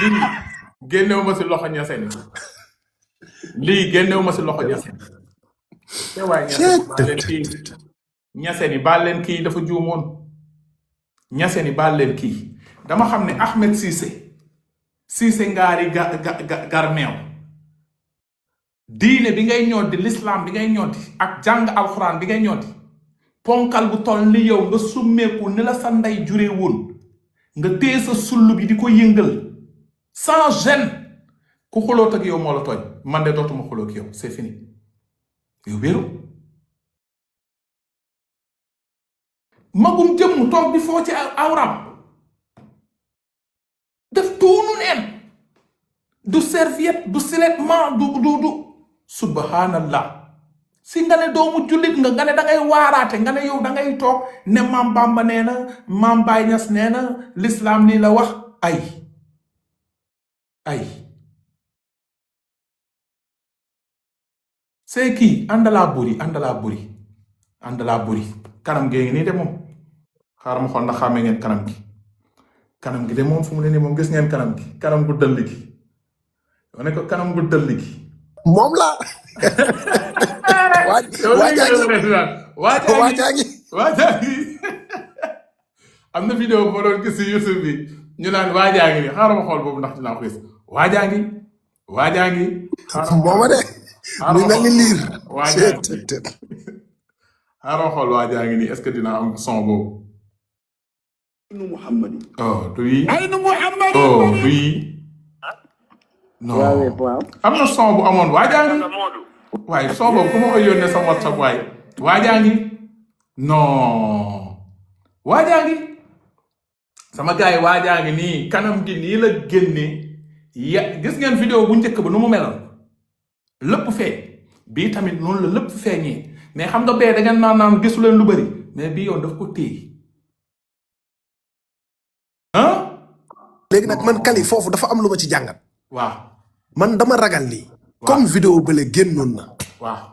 lii génnewu ma si loxo ñaseen lii génnewu ma si loxo ñaseen te waaye ñaseen yi baal leen kii dafa juumoon ñaseen yi baal leen kii dama xam ne Ahmed Cissé ngaari garmeew diine bi ngay ñoddi l'islam bi ngay ñoddi ak jàng alxuraan bi ngay ñoddi ponkal bu toll ni yow nga summeeku ni la sa ndey juree woon nga téye sa sull bi di ko yëngal sans gêne ku xuloot ak yow moo la tooñ man de dootuma xuloo ak yow c'est fini yow wéeru magum jëmm toog di foo ci awram def tuunu neen du serviette du silettement du subhanallah si nga ne doomu jullit nga ne dangay waaraate nga ne yow dangay toog ne maam Bamba nee na maam Baye Niass nee na l'islam lii la wax ay c'est kii àndalaa buri kanam gee ngi nii de moom xaaral ma xool ndax xàmmee ngeen kanam gi de moom fu mu ne nii moom gis ngeen kanam gu dëll gi wane ko kanam gu dëll gi moom la waajaangi am na vidéo boo doon gis si YouTube bi ñu naan waajaangi ni xaaral ma xool boobu ndax dinaa ko gis waajaangi mooma de ñu mel ni liir xaaral ma xool waajaangi ni est-ce que dina am son boobu du yi non am na son bu amoon waajaangi waaye son boobu ku ma koy yónnee sa WhatsApp waaye waajaangi non waajaangi sama gars yi waajaangi nii kanam gi nii la génne gis ngeen vidéo bu njëkk ba nu mu meloon lépp fee bii tamit noonu la lépp feeñee mais xam nga bee da ngeen naan gisu leen lu bëri mais bii yoon daf ko téye léegi nag man Kali foofu dafa am lu ma ci jàngat. waaw man dama ragal nii. comme vidéo bële génnoon na. waaw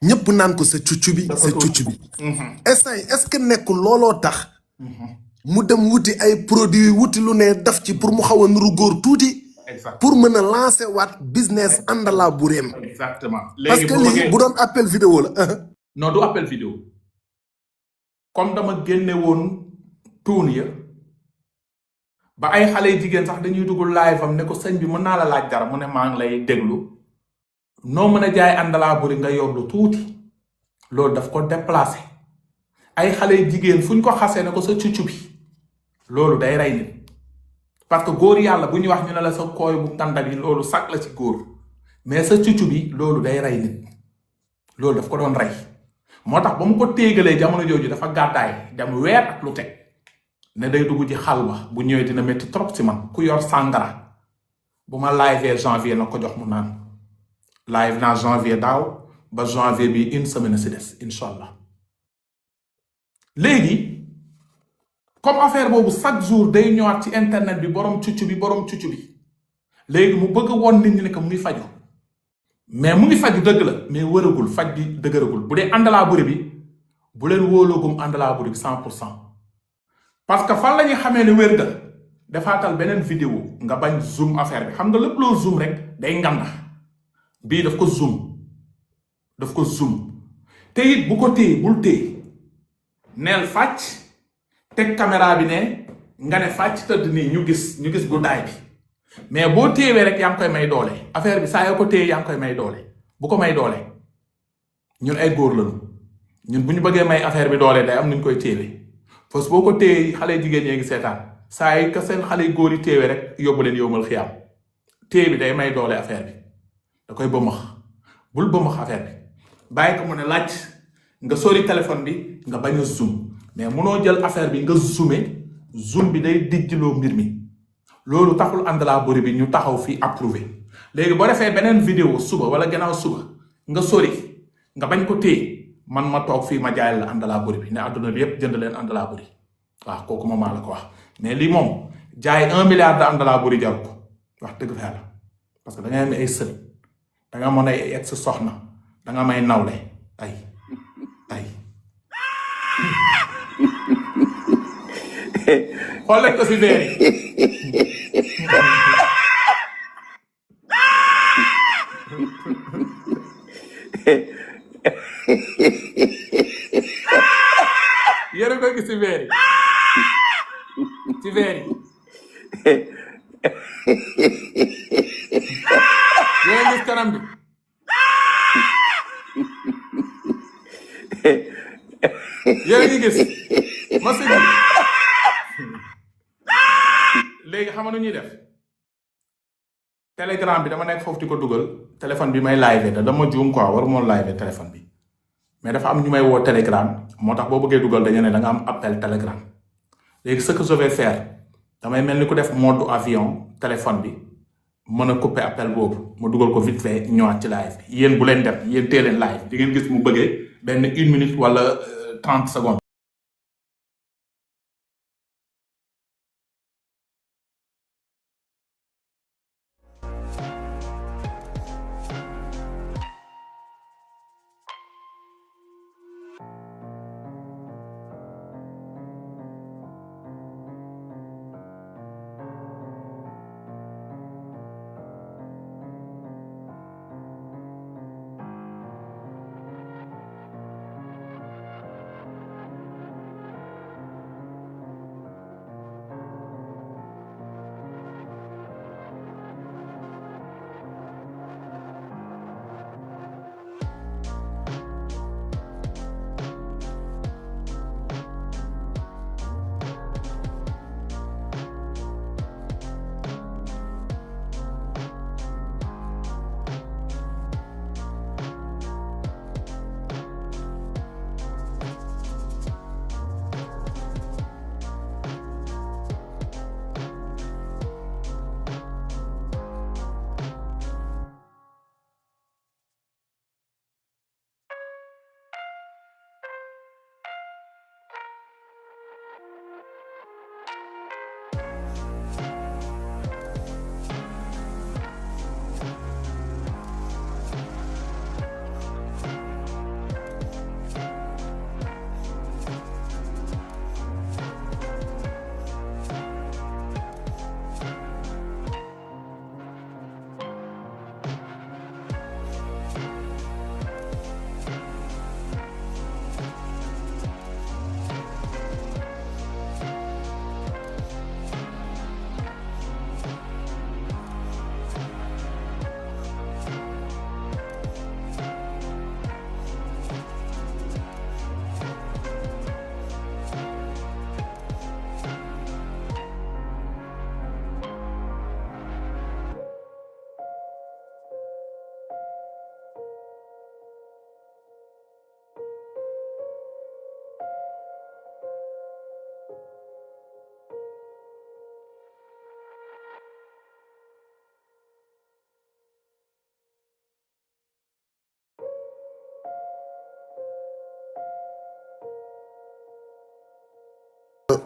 ñëpp naan ko sa cuccu bi sa cuccu bi. est-ce que nekkul looloo tax. mu dem wuti ay produits wuti lu ne daf ci pour mu xaw a nuru góor tuuti. pour mën a lancer waat business àndalaa bu réem. exactement parce que lii bu doon appel vidéo la. non du appel vidéo comme dama génne woon tuun ya ba ay xale jigéen sax dañuy dugg live am ne ko sëñ bi mën naa la laaj dara mu ne maa ngi lay déglu noo mën a jaay àndalaa buri nga yor lu tuuti loolu daf ko déplacé ay xale jigéen fu ñu ko xasee ne ko sa cuccu bi loolu day rey nit parce que góor yàlla bu ñuy wax ñu ne la sa kooy bu tànda bi loolu sag la ci góor mais sa cuccu bi loolu day rey nit loolu daf ko doon rey moo tax ba mu ko téegalee jamono jooju dafa gàddaay dem weer ak lu teg ne day dugg ci xalwa bu ñëwee dina métti trop ci man ku yor sàngara bu ma live janvier na ko jox mu naan live naa janvier daaw ba janvier bi une semaine si des incha allah léegi comme affaire boobu chaque jour day ñëwaat ci internet bi borom cuccu bi léegi mu bëgg woon nit ñi ne que mu ngi faju mais mu ngi faju dëgg la mais wëragul faj bi dëgëragul bu dee àndalaa buri bi bu leen wóoloogum àndalaa buri bi 100%. parce que fan la ñuy xamee ne wér ga defaatal beneen vidéo nga bañ zoom affaire bi xam nga lépp loo zoom rek day nganda bii daf ko zoom te it bu ko téye bul téye neel fàcc teg caméra bi ne nga ne fàcc tëdd nii ñu gis guddaay bi mais boo téewee rek yaa ngi koy may doole affaire bi saa yoo ko téye yaa ngi koy may doole bu ko may doole ñun ay góor lañu ñun bu ñu bëggee may affaire bi doole day am nuñ koy téewee fos boo ko téye xale jigéen ñee ngi seetaan saa yi ka seen xale góor yi téewee rek yóbbu leen yóbmal xiyaam téye bi day may doole affaire bi da koy bëmax bul bëmax affaire bi bàyyi ko mu ne laaj nga sori téléphone bi nga bañ a zoom mais munoo jël affaire bi nga zoom bi day dijjloo mbir mi loolu taxul àndalaa buri bi ñu taxaw fii approuvé léegi boo defee beneen vidéo suba wala gannaaw suba nga sori nga bañ ko téye man ma toog fii ma jaay la àndalaa buri bi ne àdduna bi yépp jënd leen àndalaa buri waaw kooku moom maa la ko wax mais lii moom jaay 1 milliard de àndalaa buri jaru ko wax dëgg fa yàlla parce que da ngay am ay sët da nga mën ay ex soxna da nga may nawle ay xool leen ko si veer yéen a koy gis ci weer yi ci weer yi yéen a gis kanam bi yéen a ngi gis masi bi léegi xam nga nu ñuy def telegram bi dama nekk foofu di ko dugal téléphone bi may live te dama juum quoi waru moon live téléphone bi mais dafa am ñu may woo telegram moo tax boo bëggee dugal dañu ne da nga am appel telegram léegi ce que je vais faire damay mel ni ku def mode avion téléphone bi mën a couper appel boobu ma dugal ko vite fait ñëwaat ci live bi yéen bu leen dem yéen tee leen live di ngeen gis mu bëggee benn 1 minute wala 30 secondes.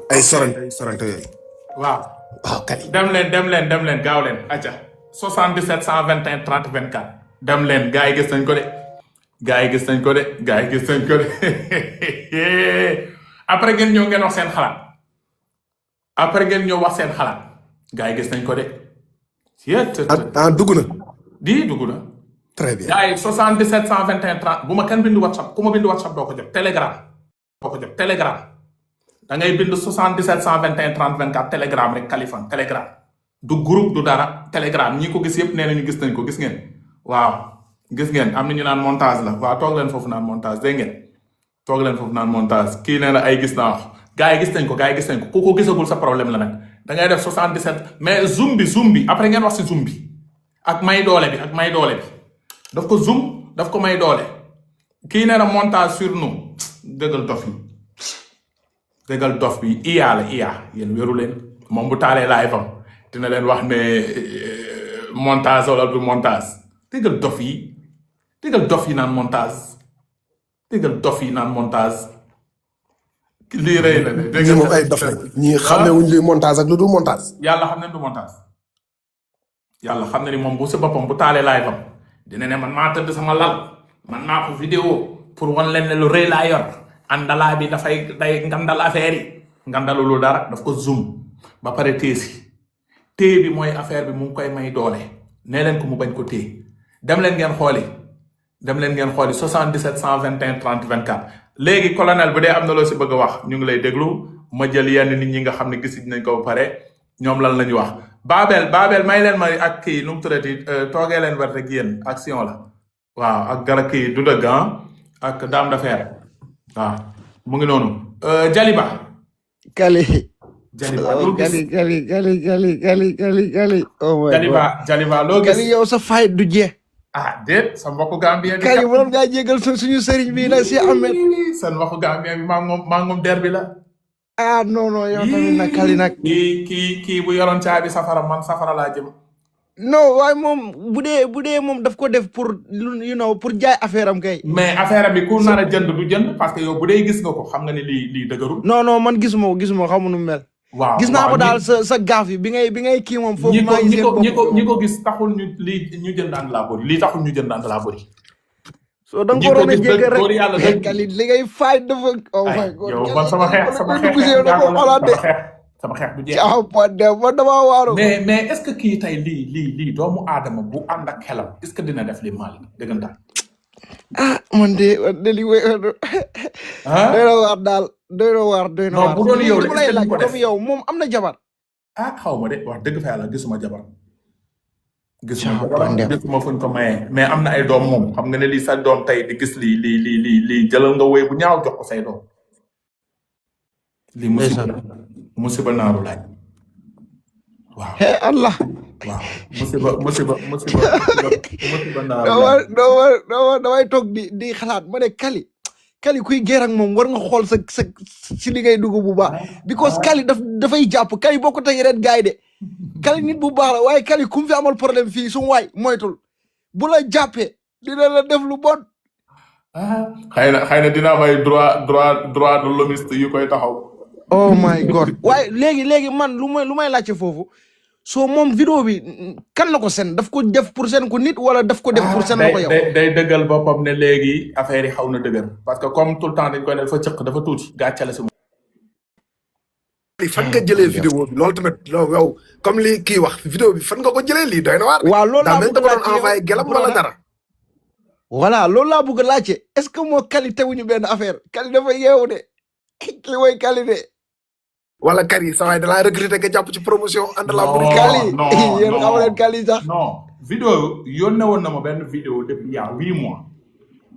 ay sorante yooyu. waaw waaw kay. dem leen gaaw leen acca 77 121 30 24 dem leen gars yi gis nañ ko de après ngeen ñëw ngeen wax seen xalaat gars yi gis nañ ko de dugg na. dugg na très bien. gars yi 77 121 30 bu ma kenn bindu WhatsApp ku ma bindu WhatsApp doo ko jot telegram da ngay bind 77 121 30 24 telegram rek Kaliphone telegram du groupe du dara telegram ñi ko gis yëpp nee nañu gis nañ ko gis ngeen waaw gis ngeen am na ñu naan montage la waaw toog leen foofu naan montage dégg ngeen toog leen foofu naan montage kii nee na ay gis naa wax gars yi gis nañ ko ku ko gisagul sa problème la nag da ngay def 77 mais zoom bi après ngeen wax si zoom bi ak may doole bi daf ko zoom daf ko may doole kii nee na montage sur nous dëggal dof bi IA la IA yéen wéru leen moom bu taalee live am dina leen wax ne montage wala du montage dëggal dof yi naan montage lii rëy na de ñi moom ay dof lañ ñi xamee wuñ luy montage ak lu dul montage. yàlla xam ne du montage yàlla xam ne ni moom bu si boppam bu taalee live am dina ne man maa tëdd sama lal man maa ko vidéo pour wan leen ne lu rëy laa yor àndalaa bi day ngandal affaire yi ngandalulu dara daf ko zoom ba pare téye bi mooy affaire bi mu ngi koy may doole nee leen ko mu bañ ko téye dem leen ngeen xooli dem leen ngeen xooli 77 121 30 24 léegi colonel bu dee am na loo si bëgg a wax ñu ngi lay déglu ma jël yenn nit ñi nga xam ne gis nañ ko ba pare ñoom lan la ñu wax Babel may leen ma ak kii nu mu tuddati toogee leen werte ak yéen action la waaw ak gara kii du dëgg ak dame d'affaires waaw mu ngi noonu Jaliba Kali. Jaliba loo gis Kali. Oh my God. Jaliba loo gis Kali yow sa fay du jeex. déet sa mbokku Gambien bi Kali mënoon ngaa jégal suñu sëriñ bi nag si Ahmed. seen mbokku Gambien bi maa moom der bi la Ah non yow tamit nag Kali nag. kii bu yoroon caabi safara man safara laa jëm Non waaye moom bu dee moom daf ko def pour pour jaay affaire am kay. mais affaire bi ku nar a jënd du jënd parce que yow bu dee gis nga ko xam nga ne lii dëgërul. Non man gisuma xamu nu mel. waaw gis naa ko daal sa gaaf yi bi ngay kii moom. foofu maa ngi ñi ko gis taxul ñu jëndaan laa bëri lii taxul ñu jëndaan laa bëri. soo da nga ko waroon a jéggal rek yàlla rek Kali li ngay fay dafa. Oh my God yow man sama xeex du jeex. man damaa waaru. mais est-ce que kii tey lii doomu aadama bu ànd ak xelam est-ce que dina def li Malick dëggantaan. man de li wéy. doy na waar daal doy na waar. non bu doon yow lay laaj comme yow moom am na jabar. xaw ma de wax dëgg fa yàlla gisuma jabar. gisuma fuñ ko mayee mais am na ay doom moom xam nga ne lii sa doom tey di gis lii jëlal nga wéy bu ñaaw jox ko say doom. lii musiba naaru laaj. waaw Allah. waaw musiba naaru laaj. damay toog di xalaat ma ne Kali kuy géer ak moom war nga xool sa si li ngay dugg bu baax. because Kali dafay jàpp Kali boo ko teg yeneen gars yi de. Kali nit bu baax la waaye Kali ku mu fi amal problème fii su waay moytul bu la jàppee dina la def lu bon. xëy na dina may droit de l'hommiste yu koy taxaw. Oh my God waaye léegi man lu may laajte foofu soo moom vidéo bi kan la ko seen daf ko def pour seen ko nit wala daf ko def pour seen ko yow. day dëggal boppam ne léegi affaire yi xaw na dëgër parce que comme tout le temps dañ koy ne dafa cëq dafa tuuti gàccale si moom. fan nga jëlee vidéo bi loolu tamit yow comme li kii wax vidéo bi fan nga ko jëlee lii doy na waar. waaw loolu laa bëgg a laajte doon envoyé gelam wala dara. voilà loolu laa bëgg a laajte est-ce que moo Kali teguñu benn affaire Kali dafa yeewu de kii mooy Kali de. wala Kali sa waay da laa recruter nga jàpp ci promotion. ànd la pour Kali yéen xamu leen Kali sax. non vidéo yónnee woon na ma benn vidéo depuis il y a 8 mois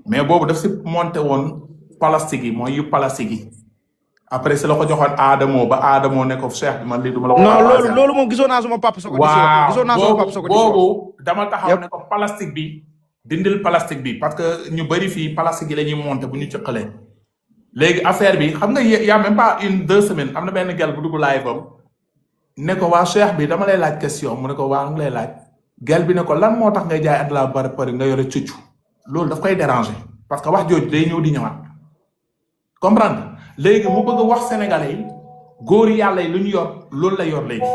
mais boobu daf si monté woon plastique yi mooy yu plastique yi après si la ko joxoon Adamo ba Adamo ne ko Cheikh bi man lii du ma la ko. non loolu moom gisoon naa sama papa. boobu dama taxaw ne ko plastique bi dindil plastique bi parce que ñu bëri fii plastique yi la ñuy monté bu ñu cëqalee. léegi affaire bi xam nga y' a même pas 1-2 semaines am na benn gel bu dugg live bam ne ko waa Cheikh bi dama lay laaj question mu ne ko waa mu lay laaj gel bi ne ko lan moo tax ngay jaay at la bari pare nga yore cuccu loolu daf koy déranger parce que wax jooju day ñëw di ñëwaat comprendre léegi mu bëgg wax sénégalais yi góor yàlla yi lu ñu yor loolu la yor léegi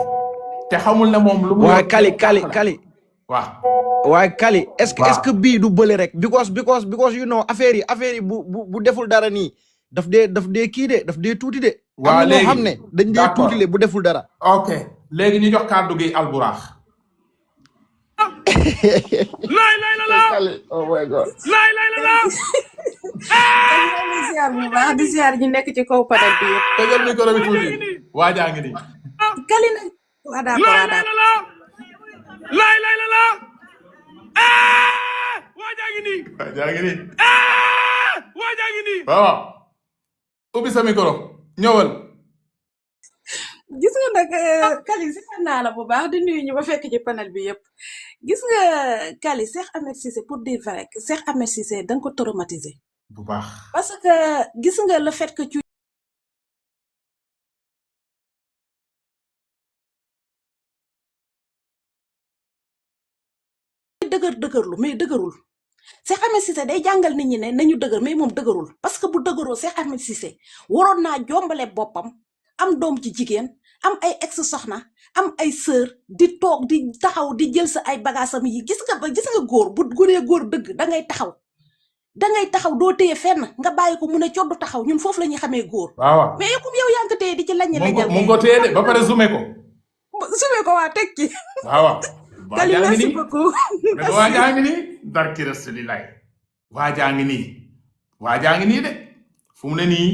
te xamul ne moom. lu mu waa Kali waaw. waaye Kali est-ce que bii du bële rek because affaire yi bu deful dara nii. daf dee kii de daf dee tuuti de. waaw léegi am na ñoo xam ne dañ dee tuuti le bu deful dara. ok léegi ñu jox kàddu gi Alburax. laay la la. oh my God. laay la la. di ziar bu baax di ziar ñu nekk ci kaw panel bi yëpp. tëjal micro bi tuuti waajaa ngi nii. Kali nag. laay la la. laay la la. waajaa ngi nii. waajaa ngi nii. waaw. ubbi sa micro ñëwal. gis nga nag Kali ziar naa la bu baax di nuyu ñu ba fekk ci panel bi yëpp gis nga Kali Cheikh Ahmed Cissé pour dire vrai Cheikh Ahmed Cissé da nga ko traumatisé. bu baax parce que gis nga le fait que dëgërlu mais dëgërul Cheikh Ahmed Cissé day jàngal nit ñi ne nañu dëgër mais moom dëgërul parce que bu dëgëroo Cheikh Ahmed Cissé waroon naa jombale boppam am doom ci jigéen am ay ex soxna am ay sœur di toog di taxaw di jël sa ay bagaasam yi gis nga góor bu guree góor dëgg dangay taxaw doo téye fenn nga bàyyi ko mu ne coddu taxaw ñun foofu la ñuy xamee góor. waaw mais yow yaa ngi ko téye di ci laññi lañal. mu ngi ko téye de ba pare zoomé ko. waa tekki. waaw. Kali merci beaucoup. waa jaa ngi nii barki rasulilaay waajaa ngi nii waajaa ngi nii de fu mu ne nii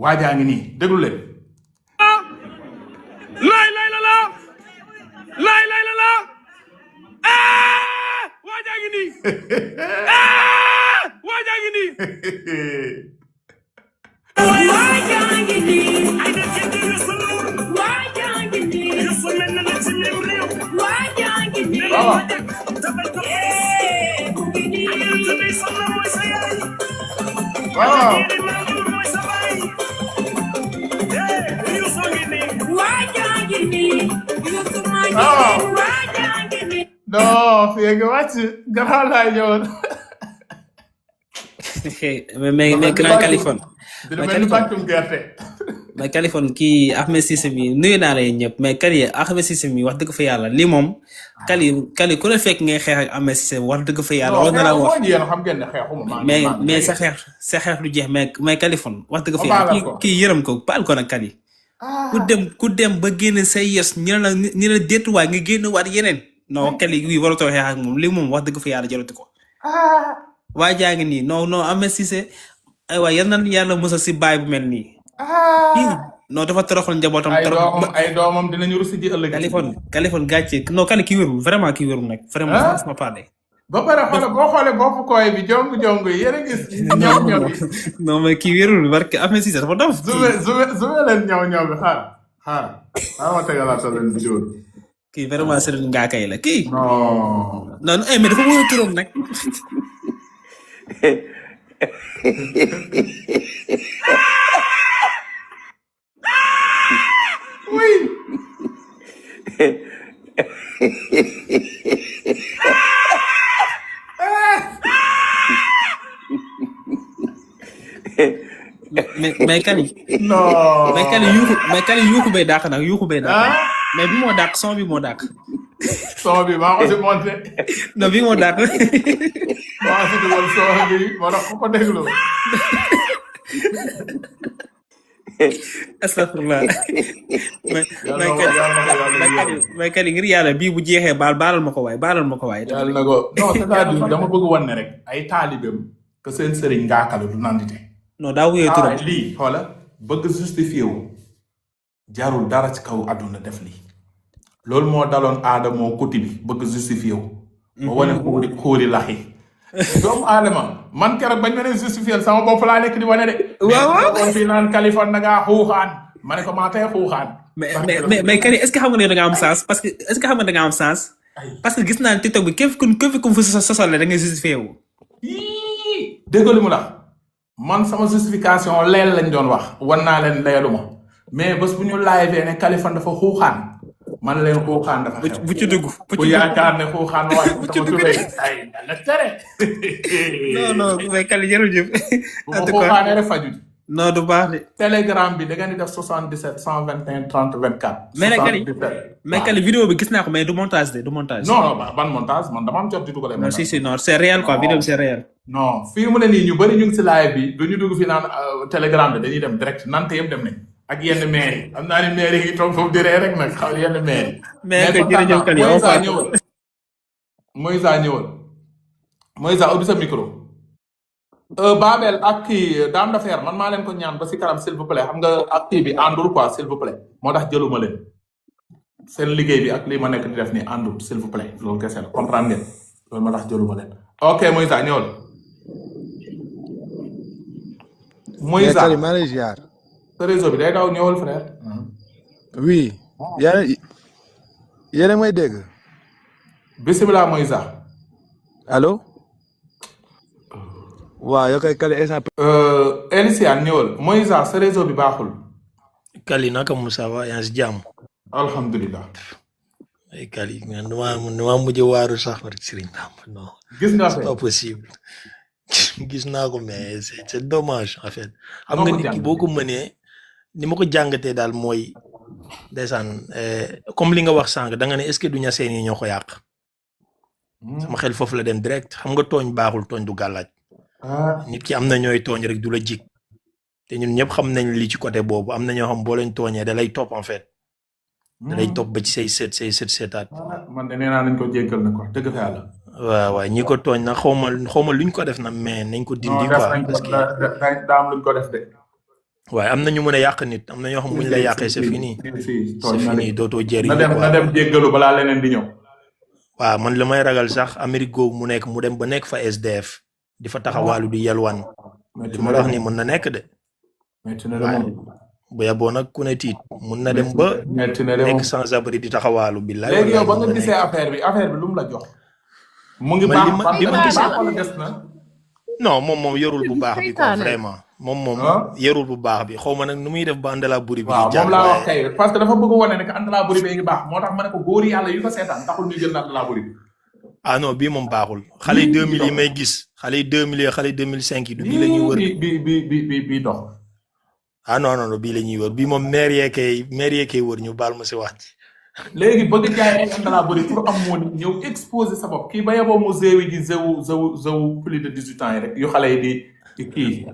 waajaa ngi nii déglu leen. laay laay la laay laay la waajaa ngi nii waajaa ngi nii ay def ci dëgg sunu waajaa ngi nii dafa mel na ci même réew waajaa ngi nii dabal ko ay tamit sama mooy sa yaay waaw mooy sa baay yu so ngi nii waajaa ngi nii yu so ma ngi nii waajaa ngi nii non fii nga wàcc gannaaw laa ñëwoon. mais grand Kaliphone dina mel ni bàccum gerte. mais Kaliphone kii Ahmed Cissé mi nuyu naa la yéen ñëpp mais Kali Ahmed Cissé mi wax dëgg fa yàlla lii moom Kali ku la fekk ngay xeex ak Ahmed Cissé wax dëgg fa yàlla war na la wax yéen xam ngeen ne xeexuma mais sa xeex du jeex mais Kaliphone wax dëgg fa yàlla kii yërëm ko baal ko nag Kali ku dem ba génne say yes ñu la déetuwaay nga génn waat yeneen non Kali wi waratoo xeex ak moom lii moom wax dëgg fa yàlla jaratu ko waa jaa ngi nii non Ahmed Cissé aywa yal na yàlla musa si baay bu mel nii non dafa toroxal njabootam ay doomam dinañu rusi ji ëllëg. Kaliphone gàcce non Kali kii wérul vraiment kii wérul nag vraiment franchement parler ba pare xoolal boo xoolee boppu kooy bi jong yi yéen a gis ñaw ñaw bi. non mais kii wérul parce que Ahmed Cissé dafa dof. zume leen ñaw bi xaar ma tegalaat leen vidéo bi. kii vraiment Serigne Ngaaka la kii. non mais dafa wóor turam nag. oui. mais Kali. non mais Kali yuuxu bay dàq nag yuuxu bay dàq. mais bi moo dàq son bi moo dàq. son bi maa ko si monté. non bi moo dàq. maa si dugal son bi moo tax ko déglu. astafurlah. mais Kali ngir yàlla bii bu jeexee baalal ma ko waay baalal ma ko waay. yàlla na ko non c'est-à-dire dama bëgg wan ne rek ay taalibeem que seen sëriñ Ngaaka la du nandite. non daa wuyee turam lii xoola bëgg justifié wu jarul dara ci kaw àdduna def lii loolu moo daloon aadamoo kuti bi bëgg justifié wu ba wane xóori laxi doomu aadama man keroog bañ ma ne justifié sama bopp laa nekk di wane de mais fii naan Kaliphone da ngaa xuuxaan ma ne ko maa tey xuuxaan mais Kali est-ce que xam nga ne da nga am sens parce que est-ce que xam nga da nga am sens parce que gis naa ne TikTok bi képp ku fi sosal da nga justifié wu dégg li mu la man sama justification leel lañ doon wax wan naa leen leeluma mais bés bu ñu live ne Kaliphone dafa xuuxaan man leen xuuxaan dafa xew bu ci dugg bu yaakaar ne xuuxaan waaye sama tubéy ay dana tere non mais Kali jërëjëf bu ma xuuxaanee rek faju non du baax de Telegram bi da ngeen di def 77 121 30 24 mais Kali vidéo bi gis naa ko mais du montage de du montage non ban montage man dama am jot di dugalee non si non c'est réel quoi vidéo bi c'est réel non fii mu ne nii ñu bëri ñu ngi si live bi du ñu dugg fi naan Telegram bi dañuy dem direct nante yëpp dem nañ ak yenn maire yi am naa ni maire yi ngi toog foofu di ree rek nag xaw yenn maire yi mais jërëjëf Kali Moïsa ubbi sa micro Babel ak kii Dame d'Affaires man maa leen ko ñaan ba si kanam s'il vous plaît xam nga ak kii bi àndul quoi s'il vous plaît moo tax jëluma leen seen liggéey bi ak lii ma nekk di def nii àndul s'il vous plaît loolu kese la comprendre ngeen loolu moo tax jëluma leen ok Moïsa ñëwal Moïsa maa lay ziar. sa réseau bi day daw ñëwal frère oui. yéen a may dégg. bisimilah Moïsa allo. waaw yow kay Kali instant. Elisiane ñëwal Moïsa sa réseau bi baaxul. Kali naka Moussa wa yaa ngi si jàmm. alhamdulilah. ay Kali man damaa mujj waaru sax rek Serigne Bamba non. gis nga c'est pas possible. gis naa ko mais c'est dommage en fait. xam nga nit ki boo ko mënee ni ma ko jàngatee daal mooy ndeysaan comme li nga wax sànq da nga ne est-ce que du ñaseen yi ñoo ko yàq. sama xel foofu la dem direct xam nga tooñ baaxul tooñ du gàllaaj. nit ki am na ñooy tooñ rek du la jig te ñun ñëpp xam nañ li ci côté boobu am na ñoo xam boo leen tooñee da lay topp en fait. da lay topp ba ci say seetaat. man de nee naa nañ ko jéggal na ko dëgg fa yàlla. waaw waaw ñi ko tooñ nag xawma luñ ko def na mais nañ ko dindi non def quoi nañ ko parce que daa am luñ ko def de. waaye am na ñu mën a yàq nit am na ñoo xam buñ la yàqee c'est fini fii c'est fini dootoo jëriñ na dem na dem jéggalu balaa leneen di ñëw. waaw man li may ragal sax Amérique googu mu nekk mu dem ba nekk fa SDF di fa taxawaalu di yelwaan li ma la wax nii mën na nekk de metti na de waaye moom. bu yaboo nag ku ne tiit mun na dem ba metti na de moom. nekk sans abri di taxawaalu billaay léegi yow ba wallaay nga mën na gisee nekk affaire bi lu mu la jox. mu ngi man baax li ma gisee baax wala des na. non moom yorul bu baax bi quoi vraiment moom ah yorul bu baax bi xaw ma nag nu muy def ba àndalaa buri bi waaw di jàll moom laa wax waaye kay parce que dafa bëgg wane ne que Andala Buri bee ngi baax moo tax ma ne ko góor yàlla yu ko seetaan taxul ñu jël Andala Buri bi. ah non bii moom baaxul xale yi 2000 yi may gis xale yi 2000 yi xale yi 2005 yi du bii la ñuy wër bi dox. ah non non non bii la ñuy wër bii moom maire yee kay wër ñu baal ma si wax ci léegi bëgg jaay ay Andala Buri pour am moo ni ñëw exposer sa bopp kii ba yeboo mu zéewi ji zéwu plus de 18 ans yi rek yu xale yi di kii.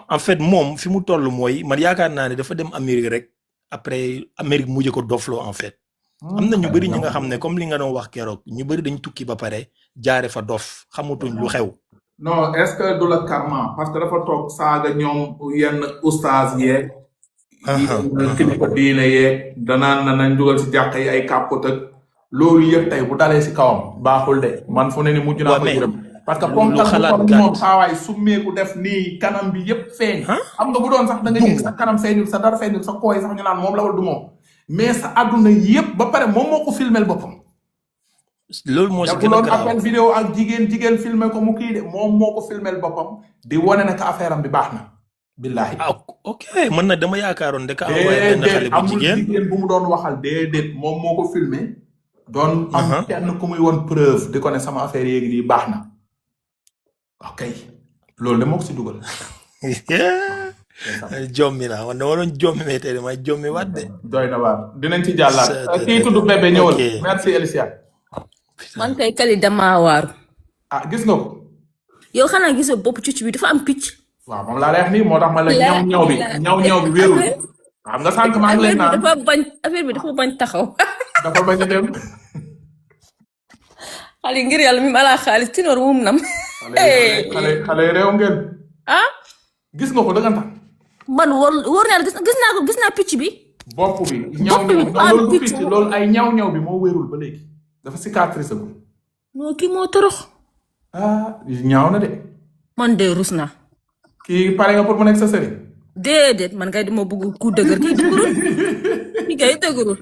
en fait moom fi mu toll mooy man yaakaar naa ne dafa dem Amérique rek après Amérique mujj ko dofloo en fait am na ñu bëri ñi nga xam ne comme li nga doon wax keroog ñu bëri dañ tukki ba pare jaare fa dof xamutuñ lu xew. non est-ce que du la karma parce que dafa toog saaga ñoom yenn oustaz yeeg. kilifa diine yeeg danaan na nañ dugal si jàq yi ay kàppot ak loolu yëpp tey bu dalee si kawam baaxul de man fu ne ni mujj naa ko yërëm parce que comme que moom saawaay summeeku def nii kanam bi yëpp feeñ xam nga bu doon sax da nga yëg sa kanam feeñul sa dara feeñul sa kooy sax ñu naan moom la wala du moom mais sa àdduna yëpp ba pare moom moo ko filmel boppam loolu moo si gën a loolu garaaw appel vidéo ak jigéen filmé ko mu kii de moom moo ko filmel boppam di wane ne que affaire am bi baax na billahi ah ok man nag dama yaakaaroon de ka envoyé benn xale bu amul jigéen bu mu doon waxal déedéet moom moo ko filmé doon am kenn ku muy woon preuve di ko ne sama affaire yéegi nii baax na ok loolu de moo ko si dugal jommi naa man dama doon jommi mais tey damay jommi waat de doy na waar dinañ ci jàllaat kii tudd bébé ñëwal merci Alicia man kay Kali damaa waaru ah gis nga ko yow xanaa gisoo bopp cucc bi dafa am picc waaw moom laa lay wax nii moo tax ma la ñaw bi wéerul xam nga sànq maa ngi leen naan affaire bi dafa bañ taxaw dafa bañ a dem xale ngir yàlla mi alaa xaalis tinoor mum nam xale réew ngeen ah gis nga ko dëggantaan man wóor naa gis naa picc bi bopp bi ñaw loolu du picc loolu ay ñaw bi moo wéerul ba léegi dafa cicatrice bu non kii moo torox ah ñaaw na de man de rus naa kii pare nga pour mu nekk sa sëriñ déedéet man kay dama bëgg ku dëgër kii dëgërul kii kay dëgërul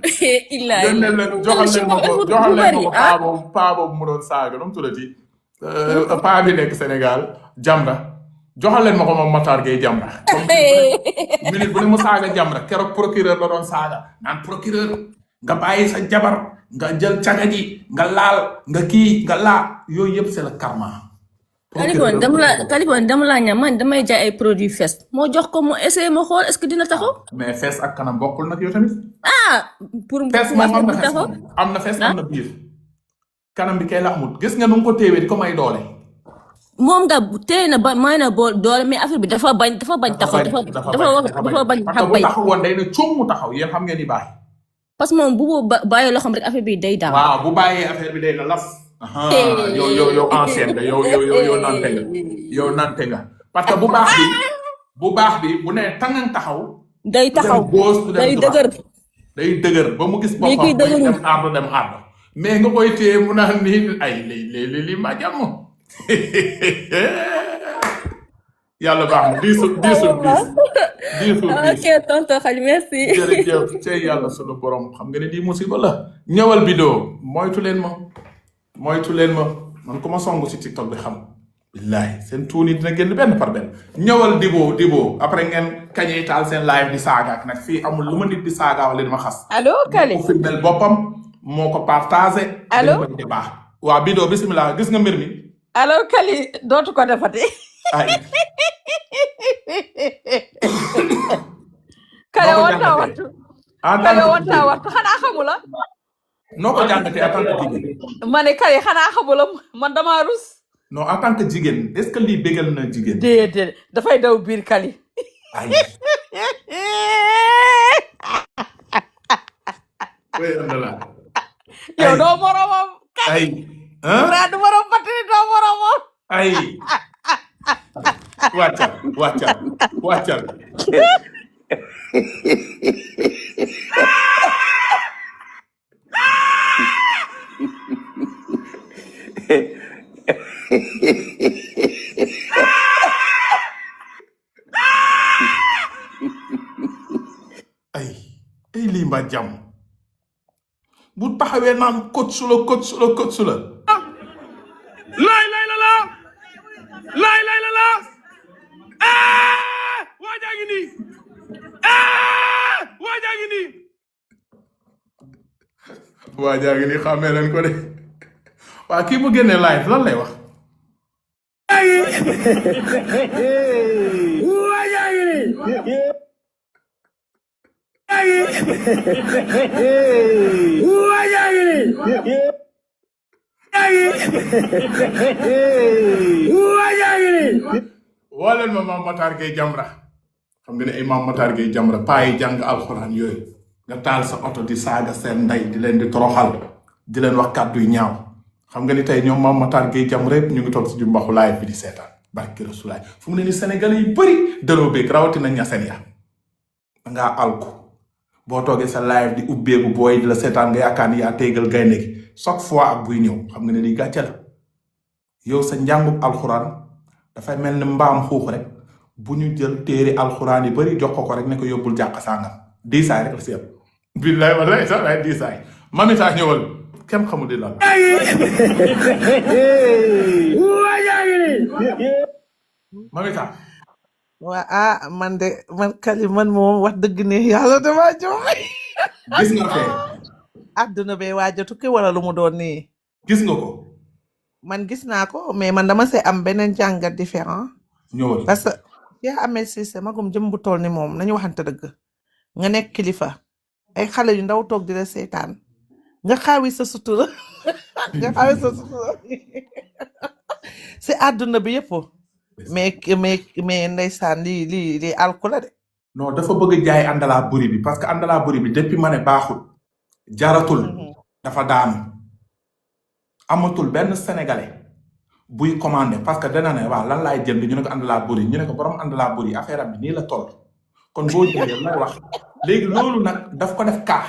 illaa joxal leen ma ko paa boobu mu doon saaga nu mu tuddati paa bi nekk Sénégal Jamra joxal leen ma ko moom Matar Gueye Jamra minute bu ne mu saaga Jamra keroog procureur la doon saaga naan procureur nga bàyyi sa jabar nga jël caga ji nga laal nga kii nga laa yooyu yëpp c'est le karma. Kalifone dama la ñaan man damay jaay ay produits fees moo jox ko mu essayé ma xool est-ce que dina taxaw. mais fees ak kanam bokkul nag yow tamit. pour fees moom am na fees am na biir. kanam bi kay la amul gis nga nu mu ko téewee di ko may doole. moom nga téye na ba may na doole mais affaire bi dafa bañ taxaw dafa bañ xam bay. bu taxawoon day ne cum mu taxaw yéen xam ngeen ni bàyyi. parce que moom bu bàyyee loo xam rek affaire bi day daaw. waaw bu bàyyee affaire bi day na laf. yow ancienne nga yow nante nga yow nante nga parce que bu baax bi bu ne tangan taxaw. day taxaw day dëgër. day dëgër ba mu gis boppam dem ardo mais nga koy téye mu naan nii ay li ma jàmm yàlla baax na diisul ok tonton Khady merci. jërëjëf cey yàlla sunu borom xam nga ne lii musiba la ñëwal vidéo moytu leen ma man ku ma songu si TikTok bi xam billahi seen tuuni dina génn benn par benn ñëwal dibo après ngeen kañey taal seen live di saaga ak nag fii amul lu ma nit di saaga wala di ma xas allo Kali ko filmel boppam moo ko partagé allo ko di baax waa vidéo bismillah gis nga mbir mi allo Kali dootu ko defati ay Kale wonta wattu xanaa xamula noo ko jàngatee en tant que jigéen ma ne Kali xanaa xamula man dama rus non en tant que jigéen est-ce que lii bégal na jigéen déedéet dafay daw biir Kali ay yow doo moromam ay du morom ba ay wàccal ay lii mba jàmm bu taxawee naan coach la laay la la waajaa ngi nii waajaa ngi nii xàmmee leen ko de waa kii mu génne live lan lay wax waajaa ngi nii woo leen ma Mame Matar Gueye Jamra xam nga ne ay Mame Matar Gueye Jamra paa yi jàng alxuraan yooyu nga taal sa oto di saaga seen ndey di leen di toroxal di leen wax kàddu yu ñaaw xam nga ni tey ñoom Mame Matar Gueye Jamra yëpp ñu ngi toog si jumbaxu laay bi di seetaan barki Rasulaay fu mu ne ni Sénégalais yu bëri dëroo beeg rawatina ñaseen ya dangaa alku boo toogee sa live di ubbeeku booy di la seetaan nga yaakaar ni yaa téegal gaynde gi chaque fois ak buy ñëw xam nga ne lii gàcce la yow sa njàngub alxuraan dafay mel ni mbaam xuux rek bu ñu jël téere alxuraan yi bëri jox ko rek ne ko yóbbul jàq sàngam diisaay rek la si yëpp billaay wallaay sax waaye diisaay mami saa ñëwal kenn xamul di lan mami saa waa man de man Kali man moom wax dëgg ne yàlla dama jooy gis nga fee àdduna bee waaja tukki wala lu mu doon nii gis nga ko man gis naa ko mais man dama see am beneen jàngat différent ñëwal parce que Cheikh Ahmed Cissé magum jëm bu toll ni moom nañu waxante dëgg nga nekk kilifa ay xale yu ndaw toog di la seetaan nga xaawi sa sutura si àdduna bi yëpp mais ndeysaan lii alku la de non dafa bëgg jaay àndalaa buri bi parce que àndalaa buri bi depuis ma ne baaxul jaratul dafa daanu amatul benn sénégalais buy commandé parce que dana ne waaw lan laay jënd ñu ne ko àndalaa buri ñu ne ko borom àndalaa buri affaire am bi nii la toll kon boo jëndee lay wax léegi loolu nag daf ko def kaax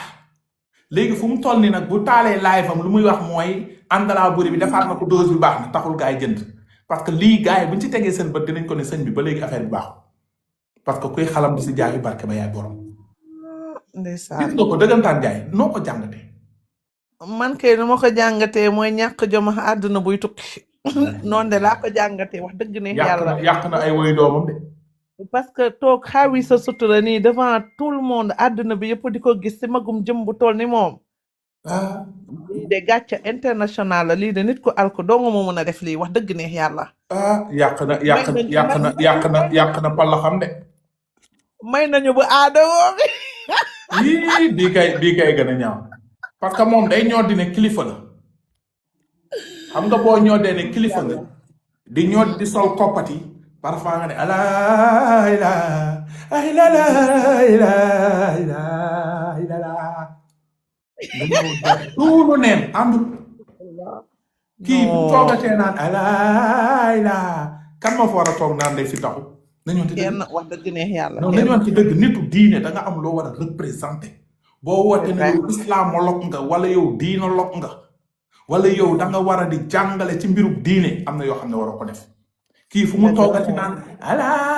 léegi fu mu toll ni nag bu taalee live am lu muy wax mooy àndalaa buri bi defaat na ko dose bi baax na taxul gaa yi jënd parce que lii gars yi buñ ci tegee seen bët dinañ ko ne sëñ bi ba léegi affaire bi baaxul parce que kuy xalam di si jaayu barke ba yaay borom ndeysaan gis nga ko dëggantaan jaay noo ko jàngatee man kay nu ma ko jàngatee mooy ñàkk jom àdduna buy tukki noonu de laa ko jàngatee wax dëgg ne yàlla yàq na ay woy doomam de parce que toog xaawi sa sutura nii devant tout le monde àdduna bi yëpp di ko gis si magum jëm bu toll ni moom lii de gàcce international la lii de nit ko alko doo nga moo mën a def lii wax dëgg ne yàlla yàq na palla xam de may nañu bu aadawoo bi yii bii kay gën a ñaaw parce que moom day ñoo di ne kilifa la xam nga boo ñoo dee ne kilifa nga di ñoo di sol koppati parfois nga ne tuulu neen àndul kii bu toogatee naan kan ma fa war a toog naan day fi taxu nañoon ci dëgg wax dëgg ne yàlla nañoon ci dëgg nitu diine da nga am loo war a représenté boo woote ne yow islamolog nga wala yow diinolog nga wala yow da nga war a di jàngale ci mbirub diine am na yoo xam ne war a ko def kii fu mu toogati naan